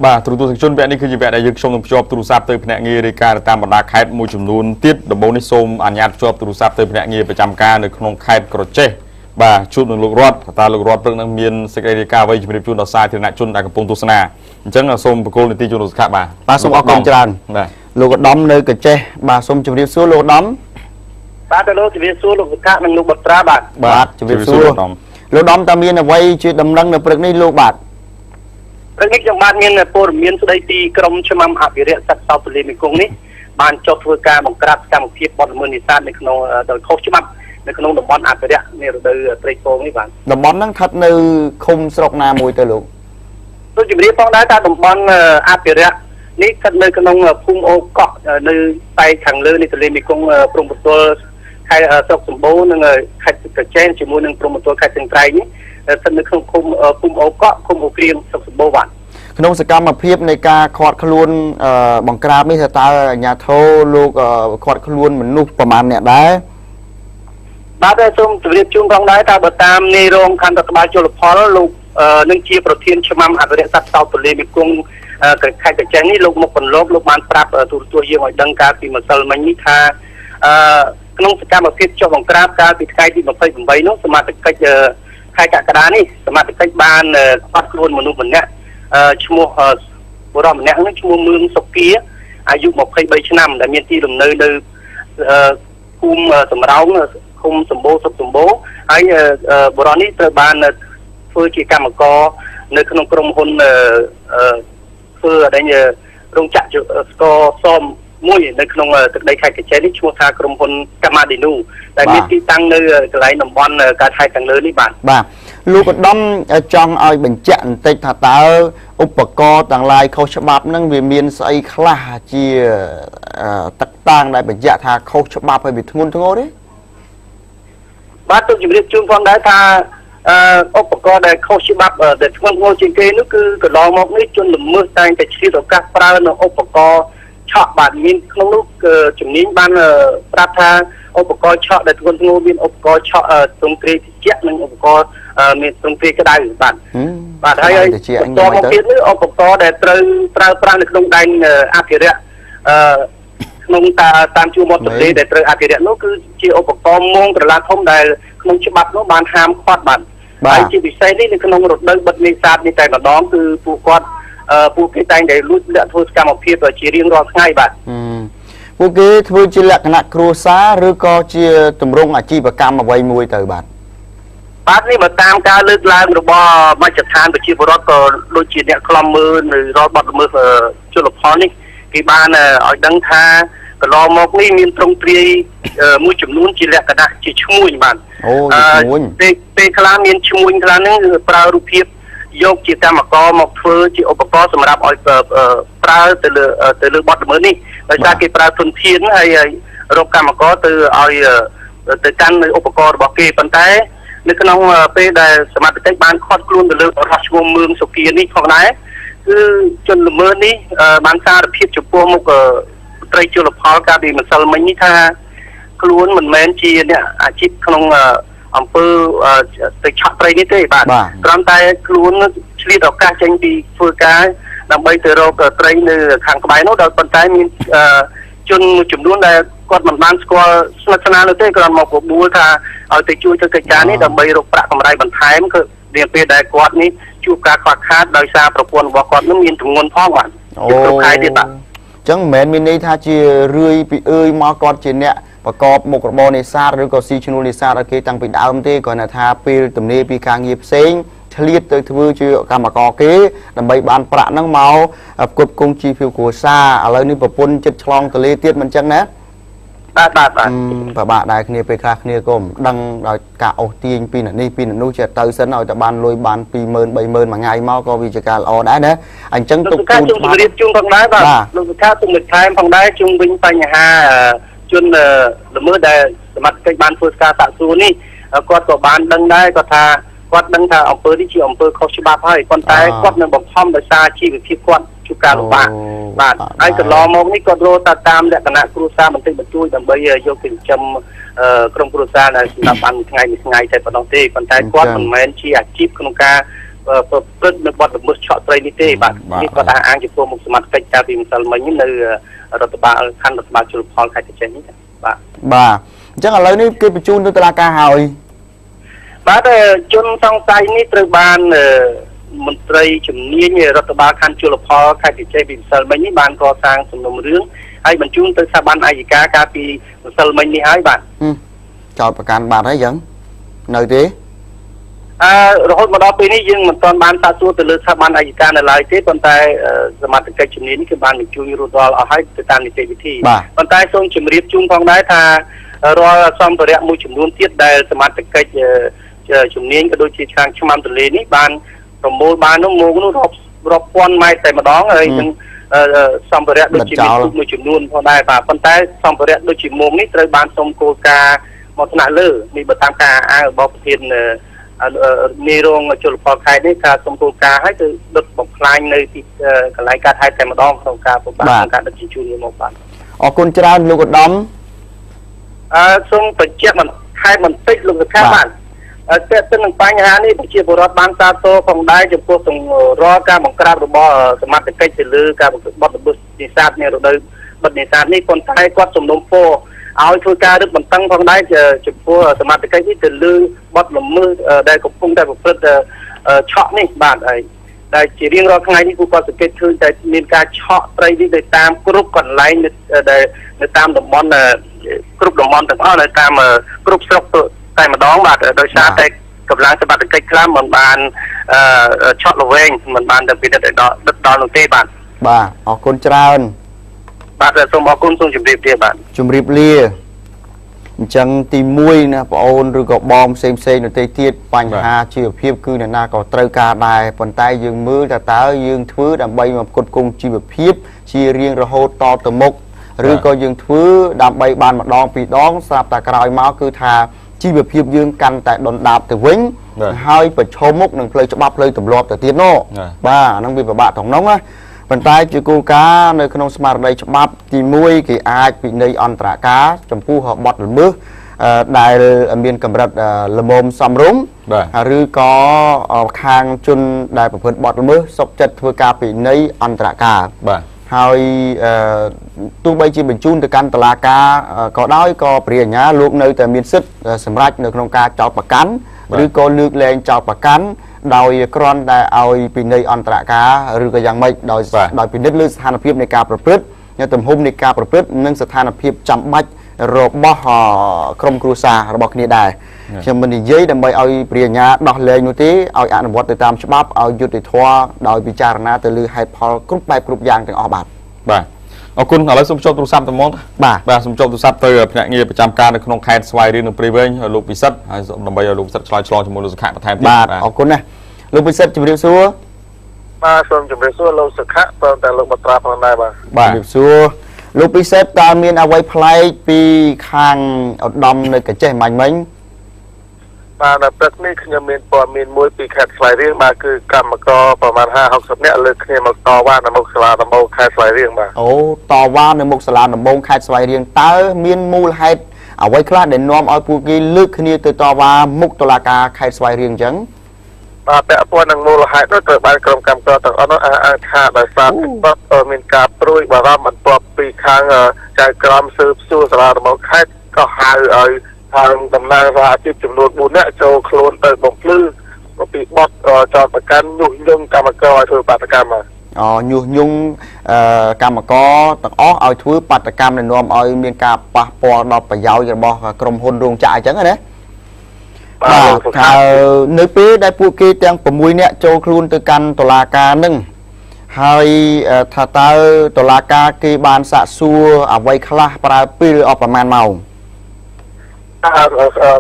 បាទទូរទស្សនិកជនវគ្គនេះគឺជាវគ្គដែលយើងខ្ញុំនឹងភ្ជាប់ទូរស័ព្ទទៅភ្នាក់ងាររាយការណ៍តាមបណ្ដាខេត្តមួយចំនួនទៀតដំបូងនេះសូមអនុញ្ញាតភ្ជាប់ទូរស័ព្ទទៅភ្នាក់ងារប្រចាំការនៅក្នុងខេត្តក្រចេះបាទជួបនឹងលោករតតើលោករតព្រឹកនឹងមានសេចក្តីរាយការណ៍អ្វីជំរាបជូនដល់សាធារណជនដែលកំពុងទស្សនាអញ្ចឹងសូមបកគោលនីតិជនសុខៈបាទបាទសូមអរគុណច្រើនបាទលោកឧត្តមនៅក្រចេះបាទសូមជម្រាបសួរលោកឧត្តមបាទទៅលោកជម្រាបសួរលោកសុខៈនិងលោកបុត្រាបាទបាទជម្រាបសួរលោកឧត្តមតើមានអ្វីជាដំណឹងនៅព្រឹកនេះលោកបាទព្រឹកនេះខ្ញុំបាទមានព័ត៌មានស្ដីពីក្រមឆ្មាំអភិរក្សសត្វសោទន្លេមេគង្គនេះបានចុះធ្វើការបង្ក្រាបសកម្មភាពបទល្មើសនេសាទនៅក្នុងដោយខុសច្បាប់នៅក្នុងតំបន់អភិរក្សនៃរដូវត្រីពងនេះបាទតំបន់ហ្នឹងស្ថិតនៅឃុំស្រុកណាមួយទៅលោកសូមជម្រាបផងដែរថាតំបន់អភិរក្សនេះស្ថិតនៅក្នុងភូមិអូកក់នៅប៉ែកខាងលើនៃទន្លេមេគង្គព្រំប្រទល់ខេត្តស្រុកសម្បូរនិងខេត្តក្រចេះជាមួយនឹងព្រំប្រទល់ខេត្តស្ទឹងត្រែងនេះស្ថិតនៅក្នុងឃុំភូមិអូកក់ឃុំអូក្រៀងស្រុកសម្បូរបាទក្នុងសកម្មភាពនៃការខាត់ខ្លួនបង្ក្រាបនេះតើអាជ្ញាធរលោកខាត់ខ្លួនមនុស្សប្រមាណអ្នកដែរបាទសូមជម្រាបជូនផងដែរថាបើតាមនាយរងខណ្ឌរដ្ឋបាលជលផលលោកនឹងជាប្រធានឆ្មាំអភិរក្សសត្វសោទន្លេមេគង្គខេត្តក្រចេះនេះលោកមកបន្លកលោកបានប្រាប់ទូរទស្សន៍យើងឲ្យដឹងកាលពីម្សិលមិញនេះថាក្នុងសកម្មភាពចុះបង្ក្រាបកាលពីថ្ងៃទី28នោះសមត្ថកិច្ចខែកក្កដានេះសមត្ថកិច្ចបានខាត់ខ្លួនមនុស្សម្នាក់ឈ្មោះបុរសម្នាក់នោះឈ្មោះមឿងសុគាអាយុ23ឆ្នាំដែលមានទីលំនៅនៅភូមិសំរោងឃុំសម្បូរស្រុកសម្បូរហើយបុរសនេះត្រូវបានធ្វើជាកម្មករនៅក្នុងក្រុមហ៊ុនធ្វើអីរោងចក្រស្ករសមមួយនៅក្នុងទឹកដីខេត្តក្រចេះនេះឈ្មោះថាក្រុមហ៊ុនកាម៉ាឌីនូដែលមានទីតាំងនៅកន្លែងតំបន់កើតហេតុខាងលើនេះបាទបាទលោកឧត្តមចង់ឲ្យបញ្ជាក់បន្តិចថាតើឧបករណ៍ទាំងឡាយខុសច្បាប់នឹងវាមានស្អីខ្លះជាទឹកតាំងដែលបញ្ជាក់ថាខុសច្បាប់ហើយវាធ្ងន់ធ្ងរទេបាទសូមជម្រាបជូនផងដែរថាឧបករណ៍ដែលខុសច្បាប់ដែលធ្ងន់ធ្ងរជាងគេនោះគឺកន្លងមកនេះជនល្មើសតែងតែឆ្លៀតឱកាសប្រើនៅឧបករណ៍ឆក់បាទមានក្នុងនោះជំនាញបានប្រាប់ថាឧបករណ៍ឆក់ដែលធ្ងន់ធ្ងរមានឧបករណ៍ឆក់ទ្រង់ទ្រាយត្រជាក់និងឧបករណ៍មានទ្រង់ទ្រាយក្តៅបាទបាទហើយបន្តមកទៀតនេះឧបករណ៍ដែលត្រូវប្រើប្រាស់នៅក្នុងដែនអភិរក្សក្នុងតាមជួរមាត់ទន្លេដែលត្រូវអភិរក្សនោះគឺជាឧបករណ៍មងក្រឡាធំដែលក្នុងច្បាប់នោះបានហាមឃាត់បាទហើយជាពិសេសនេះនៅក្នុងរដូវបិទនេសាទនេះតែម្ដងគឺពួកគាត់ពួកគេតែងតែលួចលាក់ធ្វើសកម្មភាពជារៀងរាល់ថ្ងៃបាទពួកគេធ្វើជាលក្ខណៈគ្រួសារឬក៏ជាទម្រង់អាជីវកម្មអ្វីមួយទៅបាទបាទនេះបើតាមការលើកឡើងរបស់មជ្ឈដ្ឋានប្រជាពលរដ្ឋក៏ដូចជាអ្នកខ្លំមើលនៅរាល់បទល្មើសជលផលនេះគេបានឲ្យដឹងថាកន្លងមកនេះមានទ្រង់ទ្រាយមួយចំនួនជាលក្ខណៈជាឈ្មួញបាទអូជាឈ្មួញពេលខ្លះមានឈ្មួញខ្លះហ្នឹងប្រើរូបភាពយកជាកម្មករមកធ្វើជាឧបករណ៍សម្រាប់ឲ្យប្រើទៅលើបទល្មើសនេះដោយសារគេប្រើធនធានហើយរកកម្មករទៅឲ្យទៅកាន់នៅឧបករណ៍របស់គេប៉ុន្តែនៅក្នុងពេលដែលសមត្ថកិច្ចបានខាត់ខ្លួនទៅលើរស់ឈ្មោះមឿងសុគានេះផងដែរគឺជនល្មើសនេះបានសារភាពចំពោះមុខត្រីជលផលកាលពីម្សិលមិញនេះថាខ្លួនមិនមែនជាអ្នកអាជីពក្នុងអំពើទៅឆក់ត្រីនេះទេបាទគ្រាន់តែខ្លួនឆ្លៀតឱកាសចេញពីធ្វើការដើម្បីទៅរកត្រីនៅខាងក្បែរនោះដល់ប៉ុន្តែមានជនមួយចំនួនដែលគាត់មិនបានស្គាល់ស្និទ្ធស្នាលនោះទេគ្រាន់មកបបួលថាឲ្យទៅជួយធ្វើកិច្ចការនេះដើម្បីរកប្រាក់កម្រៃបន្ថែមគឺនាពេលដែលគាត់នេះជួបការខ្វះខាតដោយសារប្រពន្ធរបស់គាត់នឹងមានទម្ងន់ផងបាទអូគ្រប់ខែទៀតបាទអញ្ចឹងមិនមែនមានន័យថាជារឿយពីអើយមកគាត់ជាអ្នកប្រកបមុខរបរនេសាទឬក៏ស៊ីឈ្នួលនេសាទឲ្យគេតាំងពីដើមទេគ្រាន់តែថាពេលទំនេរពីការងារផ្សេងឆ្លៀតទៅធ្វើជាកម្មករគេដើម្បីបានប្រាក់ហ្នឹងមកផ្គត់ផ្គង់ជីវភាពគ្រួសារឥឡូវនេះប្រពន្ធចិត្តឆ្លងទលេទៀតមិនអញ្ចឹងណាបាទបាទបាទពិបាកដែរគ្នាពេលខ្លះគ្នាក៏មិនដឹងដោយការអូសទាញពីនេះពីនោះចេះទៅសិនឲ្យតែបានលុយបាន20000 30000មួយថ្ងៃមកក៏វាជាការល្អដែរណាអញ្ចឹងទុកជូនជម្រាបជូនផងដែរបាទលោកសុខាទុកមួយថែមផងដែរជុំវិញបញ្ហាជនល្មើសដែលសមត្ថកិច្ចបានធ្វើការសាកសួរនេះគាត់ក៏បានដឹងដែរគាត់ថាគាត់ដឹងថាអំពើនេះជាអំពើខុសច្បាប់ហើយប៉ុន្តែគាត់នឹងបង្ខំដោយសារជីវភាពគាត់ជួបការលំបាកបាទហើយកន្លងមកនេះគាត់រកតាមលក្ខណៈគ្រួសារបន្តិចបន្តួចដើម្បីយកទៅចិញ្ចឹមក្រុមគ្រួសារដែលសម្រាប់បានមួយថ្ងៃមួយថ្ងៃតែប៉ុណ្ណោះទេប៉ុន្តែគាត់មិនមែនជាអាជីពក្នុងការ ប្រព្រឹត្តនៅបទល្មើសឆក់ត្រីនេះទេបាទនេះគាត់អះអាងចំពោះមុខសមត្ថកិច្ចកាលពីម្សិលមិញនៅរដ្ឋបាលខណ្ឌរដ្ឋបាលជលផលខេត្តក្រចេះនេះបាទបាទអញ្ចឹងឥឡូវនេះគេបញ្ជូនទៅតុលាការហើយបាទជនសង្ស័យនេះត្រូវបានមន្ត្រីជំនាញរដ្ឋបាលខណ្ឌជលផលខេត្តក្រចេះពីម្សិលមិញនេះបានកសាងសំណុំរឿងហើយបញ្ជូនទៅស្ថាប័នអយ្យការកាលពីម្សិលមិញនេះហើយបាទចោតប្រកាន់បាត់ហើយអញ្ចឹងនៅទេរហូតមកដល់ពេលនេះយើងមិនទាន់បានសាកសួរទៅលើស្ថាប័នអយ្យការនៅឡើយទេប៉ុន្តែសមត្ថកិច្ចជំនាញនេះគឺបានបញ្ជូនរួចរាល់អស់ហើយទៅតាមនីតិវិធីប៉ុន្តែសូមជម្រាបជូនផងដែរថារាល់សម្ភារៈមួយចំនួនទៀតដែលសមត្ថកិច្ចជំនាញក៏ដូចជាខាងឆ្មាំទន្លេនេះបានប្រមូលបាននោះមកនោះរាប់ពាន់ម៉ែត្រតែម្ដងហើយនឹងសម្ភារៈដូចជាមានទូកមួយចំនួនផងដែរបាទប៉ុន្តែសម្ភារៈដូចជាមុំនេះត្រូវបានសុំគោលការណ៍មកថ្នាក់លើនេះបើតាមការអះអាងរបស់ប្រធាននាយរងជលផលខេត្តនេះថាសុំគោលការណ៍ឲ្យទៅដុតបំផ្លាញនៅទីកន្លែងកើតហេតុតែម្ដងក្នុងការពិបាកក្នុងការដឹកជញ្ជូនមកបាទអរគុណច្រើនលោកឧត្តមសូមបញ្ជាក់បន្ថែមបន្តិចលោកសុខាបាទទាក់ទិននឹងបញ្ហានេះប្រជាពលរដ្ឋបានសាទរផងដែរចំពោះរាល់ការបង្ក្រាបរបស់សមត្ថកិច្ចទៅលើការបទល្មើសនេសាទនៅរដូវបិទនេសាទនេះប៉ុន្តែគាត់សំណូមពរឲ្យធ្វើការរឹតបន្តឹងផងដែរចំពោះសមត្ថកិច្ចនេះទៅលើបទល្មើសដែលកំពុងតែប្រព្រឹត្តឆក់នេះបាទហើយដែលជារៀងរាល់ថ្ងៃនេះពួកគាត់សង្កេតឃើញតែមានការឆក់ត្រីនេះទៅតាមគ្រប់កន្លែងដែលនៅតាមតំបន់គ្រប់តំបន់ទាំងអស់នៅតាមគ្រប់ស្រុកតែម្ដងបាទដោយសារតែកម្លាំងសមត្ថកិច្ចខ្លះមិនបានឆក់ល្វែងមិនបានទៅពិនិត្យឲ្យដល់ដិតដល់នោះទេបាទបាទអរគុណច្រើនបាទសូមអរគុណសូមជម្រាបលាបាទជម្រាបលាអញ្ចឹងទី1ណាបងអូនឬក៏បងផ្សេងផ្សេងនៅទៀតបញ្ហាជីវភាពគឺអ្នកណាក៏ត្រូវការដែរប៉ុន្តែយើងមើលថាតើយើងធ្វើដើម្បីមកផ្គត់ផ្គង់ជីវភាពជារៀងរហូតតទៅមុខឬក៏យើងធ្វើដើម្បីបានម្ដងពីរដងស្រាប់តែក្រោយមកគឺថាជីវភាពយើងកាន់តែដុនដាបទៅវិញហើយប្រឈមមុខនឹងផ្លូវច្បាប់ផ្លូវទម្លាប់ទៅទៀតនោះបាទអាហ្នឹងវាពិបាកត្រង់ហ្នឹងណាប៉ុន្តែជាគោលការណ៍នៅក្នុងស្មារតីច្បាប់ទី1គេអាចពិន័យអន្តរការចំពោះបទល្មើសដែលមានកម្រិតល្មមសមរម្យឬក៏ខាងជនដែលប្រព្រឹត្តបទល្មើសសុខចិត្តធ្វើការពិន័យអន្តរការបាទហើយទោះបីជាបញ្ជូនទៅកាន់តុលាការក៏ដោយក៏ព្រះអាជ្ញាលោកនៅតែមានសិទ្ធិសម្រេចនៅក្នុងការចោទប្រកាន់ឬក៏លើកលែងចោទប្រកាន់ដោយគ្រាន់តែឲ្យពិន័យអន្តរការឬក៏យ៉ាងម៉េចដោយពិនិត្យលើស្ថានភាពនៃការប្រព្រឹត្តទំហំនៃការប្រព្រឹត្តនិងស្ថានភាពចាំបាច់របស់ក្រុមគ្រួសាររបស់គ្នាដែរខ្ញុំមិននិយាយដើម្បីឲ្យព្រះអាជ្ញាដោះលែងនោះទេឲ្យអនុវត្តទៅតាមច្បាប់ឲ្យយុត្តិធម៌ដោយពិចារណាទៅលើហេតុផលគ្រប់បែបគ្រប់យ៉ាងទាំងអស់បាទបាទអរគុណឥឡូវសូមជួបទូរស័ព្ទទៅមកបាទសូមជួបទូរស័ព្ទទៅភ្នាក់ងារប្រចាំការនៅក្នុងខេត្តស្វាយរៀងនិងព្រៃវែងលោកពិសិដ្ឋហើយដើម្បីឲ្យលោកពិសិដ្ឋឆ្លើយឆ្លងជាមួយលោកសុខៈបន្ថែមទៀតបាទអរគុណណាស់លោកពិសិដ្ឋជម្រាបសួរបាទសូមជម្រាបសួរលោកសុខៈព្រមទាំងលោកបត្រាផងដែរបាទជម្រាបសួរលោកពិសិដ្ឋតើមានអ្វីប្លែកពីខាងឧត្តមនៅកញ្ចេះមាញ់មិញបាទនៅព្រឹកនេះខ្ញុំមានព័ត៌មានមួយពីខេត្តស្វាយរៀងបាទគឺកម្មករប្រមាណ50 60នាក់លើកគ្នាមកតវ៉ានៅមុខសាលាដំបូងខេត្តស្វាយរៀងបាទអូតវ៉ានៅមុខសាលាដំបូងខេត្តស្វាយរៀងតើមានមូលហេតុអ្វីខ្លះដែលនាំឲ្យពួកគេលើកគ្នាទៅតវ៉ាមុខតុលាការខេត្តស្វាយរៀងអញ្ចឹងបាទពាក់ព័ន្ធនឹងមូលហេតុនោះត្រូវបានក្រុមកម្មករទាំងអស់នោះអះអាងថាដោយសារតែមានការព្រួយបារម្ភបន្ទាប់ពីខាងចៅក្រមស៊ើបសួរសាលាដំបូងខេត្តក៏ហៅឲ្យខាងតំណាងសហជីពចំនួន4នាក់ចូលខ្លួនទៅបំភ្លឺពីបទចោទប្រកាន់ញុះញង់កម្មករឲ្យធ្វើបាតុកម្មអូញុះញង់កម្មករទាំងអស់ឲ្យធ្វើបាតុកម្មដែលនាំឲ្យមានការប៉ះពាល់ដល់ប្រយោជន៍របស់ក្រុមហ៊ុនរោងចក្រអញ្ចឹងណាបាទថានៅពេលដែលពួកគេទាំង6នាក់ចូលខ្លួនទៅកាន់តុលាការនឹងហើយថាតើតុលាការគេបានសាកសួរអ្វីខ្លះប្រើពេលអស់ប្រមាណម៉ោង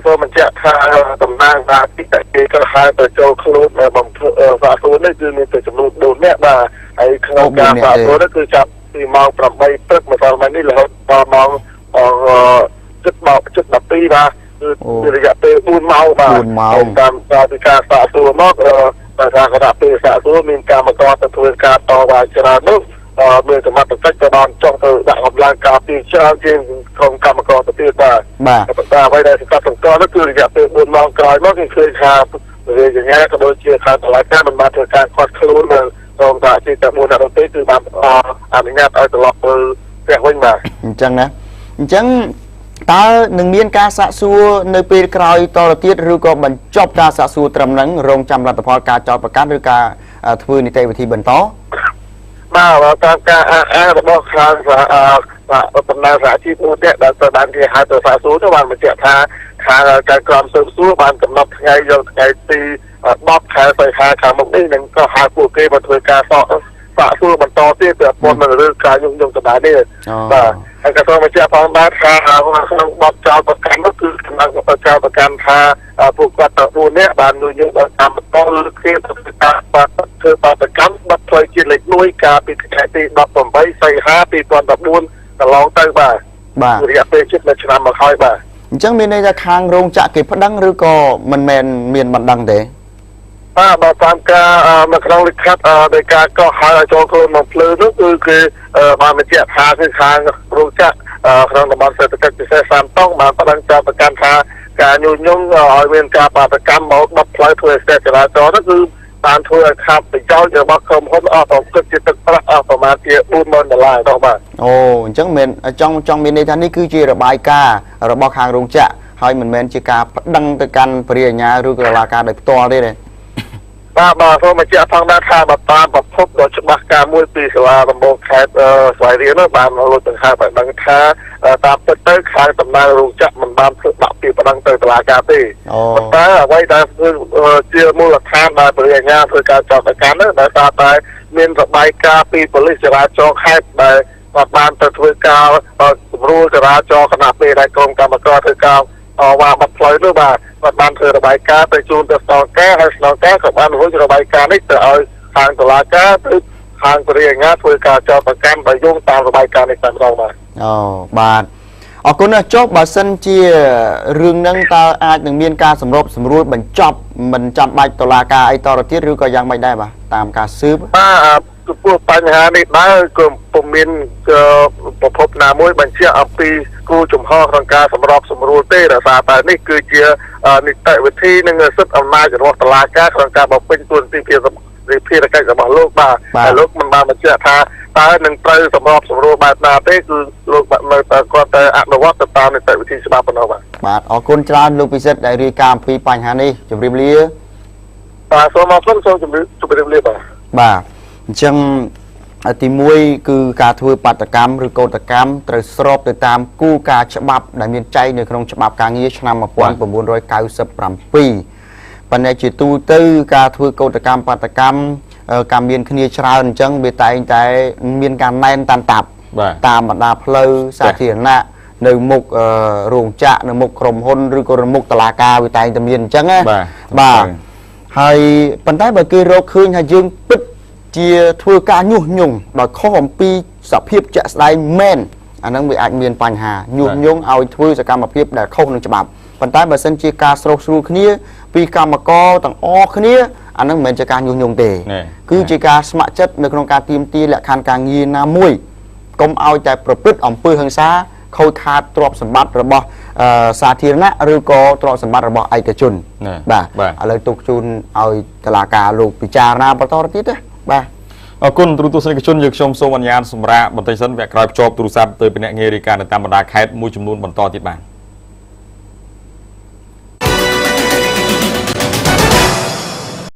សូមបញ្ជាក់ថាតំណាងសហជីពដែលគេក៏ហៅទៅចូលខ្លួនបំភ្លឺសាកសួរនេះគឺមានតែចំនួន4នាក់បាទហើយក្នុងការសាកសួរនេះគឺចាប់ពីម៉ោង8ព្រឹកម្សិលមិញនេះរហូតដល់ម៉ោងជិត12បាទគឺរយៈពេល4ម៉ោងបាទតាមពីការសាកសួរមកបាទថាគណៈពេលសាកសួរមានកម្មករទៅធ្វើការតវ៉ាច្រើននោះមានសមត្ថកិច្ចក៏បានចុះទៅដាក់កម្លាំងការពារច្រើនជាងក្រុមកម្មករទៅទៀតបាទប៉ុន្តែអ្វីដែលសង្កត់សង្កល់នោះគឺរយៈពេល4ម៉ោងក្រោយមកគេឃើញថា រាជអាជ្ញាក៏ដូចជាខាងតុលាការមិនបានធ្វើការខាត់ខ្លួននៅក្រុមសហជីពទាំង4នាក់នោះទេគឺបានអនុញ្ញាតឲ្យត្រឡប់ទៅផ្ទះវិញបាទអញ្ចឹងណាអញ្ចឹងតើនឹងមានការសាកសួរនៅពេលក្រោយតទៅទៀតឬក៏បញ្ចប់ការសាកសួរត្រឹមហ្នឹងរងចាំលទ្ធផលការចោទប្រកាន់ឬការធ្វើនីតិវិធីបន្តបាទតាមការអះអាងរបស់ខាងតំណាងសហជីពមួយទៀតដែលត្រូវបានគេហៅទៅសាកសួរនោះបានបញ្ជាក់ថាខាងការក្រមស៊ើបសួរបានកំណត់ថ្ងៃយកថ្ងៃទី10ខែសីហាខាងមុខនេះនឹងក៏ហៅពួកគេមកធ្វើការសាកសួរបន្តទៀតពាក់ព័ន្ធនឹងរឿងការញុះញង់ដដែលនេះបាទហើយក៏សូមបញ្ជាក់ផងដែរថាក្នុងបទចោទប្រកាន់នោះគឺក្នុងបទចោទប្រកាន់ថាពួកគាត់ទាំង4នាក់បានញុះញង់ដល់កម្មករលើកគ្នាទៅធ្វើការធ្វើបាតុកម្មបិទផ្លូវជាតិលេខ1កាលពីថ្ងៃទី18សីហា2014កន្លងទៅបាទបាទរយៈពេលជិត1ឆ្នាំមកហើយបាទអញ្ចឹងមានន័យថាខាងរោងចក្រគេប្តឹងឬក៏មិនមែនមានបណ្ដឹងទេបាទបើតាមការនៅក្នុងលិខិតនៃការកោះហៅឲ្យចូលខ្លួនមកភ្លឺនោះគឺគេបានបញ្ជាក់ថាគឺខាងរោងចក្រក្នុងតំបន់សេដ្ឋកិច្ចពិសេសសាមតុងបានប្តឹងចោទប្រកាន់ថាការញុះញង់ឲ្យមានការបាតុកម្មមកបិទផ្លូវធ្វើឲ្យស្ទះចរាចរណ៍នោះគឺបានធ្វើឲ្យខាតប្រយោជន៍របស់ក្រុមហ៊ុនអស់ប្រគិតជាទឹកប្រាក់អស់ប្រមាណជា40000ដុល្លារនោះបាទអូអញ្ចឹងមិនចង់មានន័យថានេះគឺជារបាយការណ៍របស់ខាងរោងចក្រហើយមិនមែនជាការប្តឹងទៅកាន់ព្រះអាជ្ញាឬក៏តុលាការដោយផ្ទាល់ទេទេបាទបាទសូមបញ្ជាក់ផងដែរថាបើតាមប្រភពដ៏ច្បាស់ការមួយពីសាលាដំបូងខេត្តស្វាយរៀងនោះបានលុតបង្ហើបឲ្យដឹងថាតាមពិតទៅខាងតំណាងរោងចក្រមិនបានធ្វើដាក់ពាក្យប្តឹងទៅតុលាការទេប៉ុន្តែអ្វីដែលជាមូលដ្ឋានដែលព្រះអាជ្ញាធ្វើការចោទប្រកាន់នោះដោយសារតែមានរបាយការណ៍ពីប៉ូលីសចរាចរណ៍ខេត្តដែលគាត់បានទៅធ្វើការសម្រួលចរាចរណ៍ខណៈពេលដែលក្រុមកម្មករធ្វើការវ៉ាបាត់ផ្លូវនោះបាទគាត់បានធ្វើរបាយការណ៍ទៅជូនទៅស្នងការហើយស្នងការក៏បានរួចរបាយការណ៍នេះទៅឲ្យខាងតុលាការទៅខាងព្រះអាជ្ញាធ្វើការចោទប្រកាន់ដោយយោងតាមរបាយការណ៍នេះតែម្ដងបាទអូបាទអរគុណណាស់ចុះបើសិនជារឿងហ្នឹងតើអាចនឹងមានការសម្របសម្រួលបញ្ចប់មិនចាំបាច់តុលាការអីតទៅទៀតឬក៏យ៉ាងម៉េចដែរបាទតាមការស៊ើបបាទចំពោះបញ្ហានេះដែរក៏ពុំមានប្រភពណាមួយបញ្ជាក់អំពីគោលជំហរក្នុងការសម្របសម្រួលទេដោយសារតែនេះគឺជានីតិវិធីនិងសិទ្ធិអំណាចរបស់តុលាការក្នុងការបំពេញតួនាទីភារកិច្ចរបស់លោកបាទតែលោកមិនបានបញ្ជាក់ថាតើនឹងត្រូវសម្របសម្រួលបែបណាទេគឺលោកនៅតែគាត់តែអនុវត្តទៅតាមនីតិវិធីច្បាប់ប៉ុណ្ណោះបាទបាទអរគុណច្រើនលោកពិសិដ្ឋដែលរាយការណ៍អំពីបញ្ហានេះជម្រាបលាបាទសូមអរគុណសូមជម្រាបលាបាទបាទអញ្ចឹងទី1គឺការធ្វើបាតុកម្មឬកោតកម្មត្រូវស្របទៅតាមគោលការណ៍ច្បាប់ដែលមានចែងនៅក្នុងច្បាប់ការងារឆ្នាំ1997ប៉ុន្តែជាទូទៅការធ្វើកោតកម្មបាតុកម្មការមានគ្នាច្រើនអញ្ចឹងវាតែងតែមានការណែនតាន់តាប់តាមបណ្ដាផ្លូវសាធារណៈនៅមុខរោងចក្រនៅមុខក្រុមហ៊ុនឬក៏នៅមុខតុលាការវាតែងតែមានអញ្ចឹងណាបាទហើយប៉ុន្តែបើគេរកឃើញថាយើងពិតជាធ្វើការញុះញង់ដោយខុសអំពីសភាពជាក់ស្ដែងមែនអាហ្នឹងវាអាចមានបញ្ហាញុះញង់ឲ្យធ្វើសកម្មភាពដែលខុសនឹងច្បាប់ប៉ុន្តែបើសិនជាការស្រុះស្រួលគ្នាពីកម្មករទាំងអស់គ្នាអាហ្នឹងមិនមែនជាការញុះញង់ទេគឺជាការស្ម័គ្រចិត្តនៅក្នុងការទាមទារលក្ខខណ្ឌការងារណាមួយកុំឲ្យតែប្រព្រឹត្តអំពើហិង្សាខូចខាតទ្រព្យសម្បត្តិរបស់សាធារណៈឬក៏ទ្រព្យសម្បត្តិរបស់ឯកជនបាទឥឡូវទុកជូនឲ្យតុលាការលោកពិចារណាបន្តទៅទៀតណាបាទអរគុណទូរទស្សនិកជនយើងខ្ញុំសូមអនុញ្ញាតសម្រាប់បន្តិចសិនវគ្គក្រោយភ្ជាប់ទូរស័ព្ទទៅភ្នាក់ងាររាយការណ៍នៅតាមបណ្ដាខេត្តមួយចំនួនបន្តទៀតបាទ